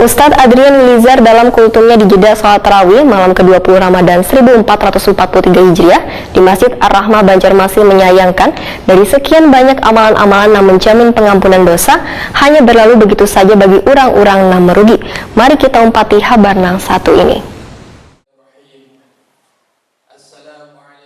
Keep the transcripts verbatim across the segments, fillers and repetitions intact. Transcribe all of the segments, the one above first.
Ustadz Adrian Yulizar dalam kultumnya di jeda salat tarawih malam kedua puluh Ramadan seribu empat ratus empat puluh tiga Hijriah di Masjid Ar-Rahmah Banjarmasin menyayangkan dari sekian banyak amalan-amalan yang menjamin pengampunan dosa hanya berlalu begitu saja bagi orang-orang yang merugi. Mari kita umpati habar nang satu ini.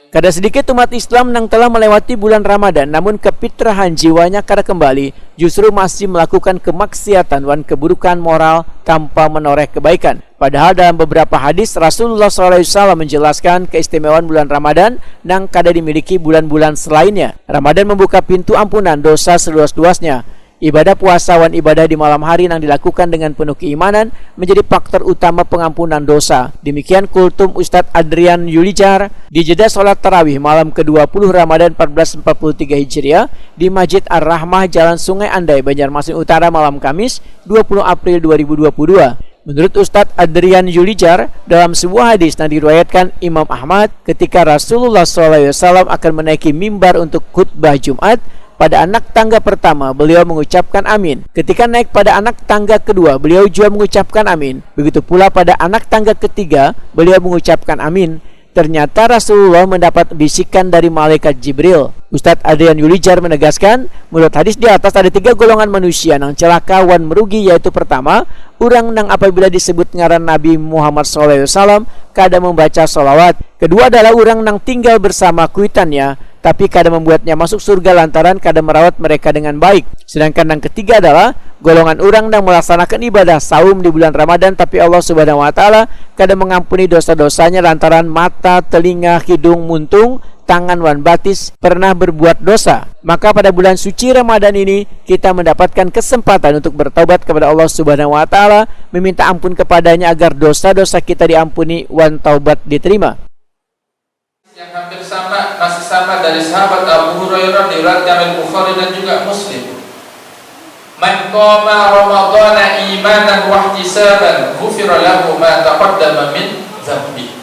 Kada sedikit umat Islam nang telah melewati bulan Ramadan namun kepitrahan jiwanya kada kembali, justru masih melakukan kemaksiatan wan keburukan moral tanpa menoreh kebaikan. Padahal dalam beberapa hadis Rasulullah sallallahu alaihi wasallam menjelaskan keistimewaan bulan Ramadan nang kada dimiliki bulan-bulan selainnya. Ramadan membuka pintu ampunan dosa seluas-luasnya. Ibadah puasa wan ibadah di malam hari nang dilakukan dengan penuh keimanan menjadi faktor utama pengampunan dosa. Demikian kultum Ustadz Adrian Yulijar di jeda salat tarawih malam kedua puluh Ramadan empat belas empat puluh tiga Hijriah di Masjid Ar-Rahmah, Jalan Sungai Andai, Banjarmasin Utara, malam Kamis, dua puluh April dua ribu dua puluh dua. Menurut Ustadz Adrian Yulijar, dalam sebuah hadis yang diriwayatkan Imam Ahmad, ketika Rasulullah sallallahu alaihi wasallam akan menaiki mimbar untuk khutbah Jumat, pada anak tangga pertama beliau mengucapkan amin. Ketika naik pada anak tangga kedua, beliau juga mengucapkan amin. Begitu pula pada anak tangga ketiga, beliau mengucapkan amin. Ternyata Rasulullah mendapat bisikan dari malaikat Jibril. Ustadz Adrian Yulijar menegaskan, menurut hadis di atas ada tiga golongan manusia nang celaka wan merugi, yaitu pertama, urang nang apabila disebut ngaran Nabi Muhammad sallallahu alaihi wasallam kada membaca salawat. Kedua adalah urang nang tinggal bersama kuitannya, tapi kada membuatnya masuk surga lantaran kada merawat mereka dengan baik. Sedangkan nang ketiga adalah golongan urang nang melaksanakan ibadah saum di bulan Ramadan, tapi Allah Subhanahu wa Ta'ala kada mengampuni dosa-dosanya lantaran mata, telinga, hidung, muntung, tangan, wan batis pernah berbuat dosa. Maka pada bulan suci Ramadan ini kita mendapatkan kesempatan untuk bertaubat kepada Allah Subhanahu wa Ta'ala, meminta ampun kepadanya agar dosa-dosa kita diampuni wan taubat diterima. Yang hampir sama, masih sama dari sahabat Abu Hurairah, diriwayatkan oleh Bukhari dan juga Muslim. Man qama Ramadana imanan wahtisaban ghufira lahu ma taqaddama min dzambi.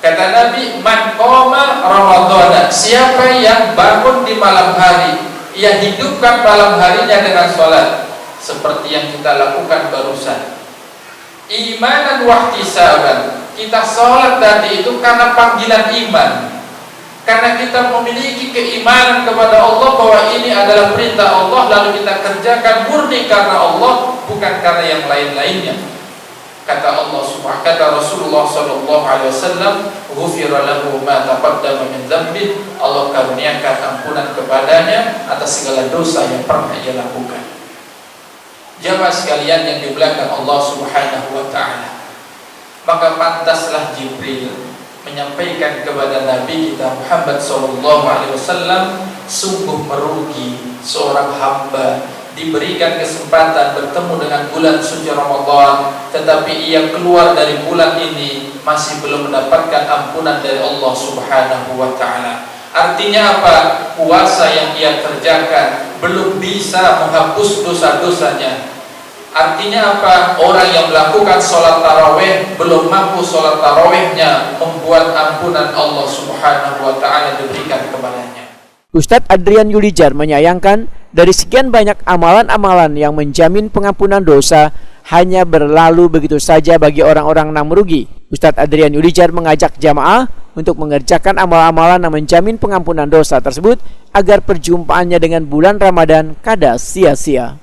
Kata Nabi, man qama Ramadana, siapa yang bangun di malam hari, ia hidupkan malam harinya dengan salat, seperti yang kita lakukan barusan. Imanan wahtisaban, kita salat tadi itu karena panggilan iman. Karena kita memiliki keimanan kepada Allah bahwa ini adalah perintah Allah, lalu kita kerjakan murni karena Allah, bukan karena yang lain-lainnya. Kata Allah Subhanahu, kata Rasulullah sallallahu alaihi wasallam, "Ghufira lahu ma taqaddama min dzambih." Allah karuniakan ampunan kepadanya atas segala dosa yang pernah ia lakukan. Jamaah sekalian yang dimuliakan Allah Subhanahu wa taala, maka pantaslah Jibril menyampaikan kepada Nabi kita Muhammad sallallahu alaihi wasallam, sungguh merugi seorang hamba diberikan kesempatan bertemu dengan bulan suci Ramadan, tetapi ia keluar dari bulan ini masih belum mendapatkan ampunan dari Allah Subhanahu wa taala. Artinya apa? Puasa yang ia kerjakan belum bisa menghapus dosa-dosanya. Artinya apa? Orang yang melakukan sholat taraweh belum mampu sholat tarawehnya membuat ampunan Allah Subhanahu wa Ta'ala diberikan kepadanya. Ustadz Adrian Yulijar menyayangkan, dari sekian banyak amalan-amalan yang menjamin pengampunan dosa hanya berlalu begitu saja bagi orang-orang nang merugi. Ustadz Adrian Yulijar mengajak jamaah untuk mengerjakan amalan-amalan yang menjamin pengampunan dosa tersebut agar perjumpaannya dengan bulan Ramadan kada sia-sia.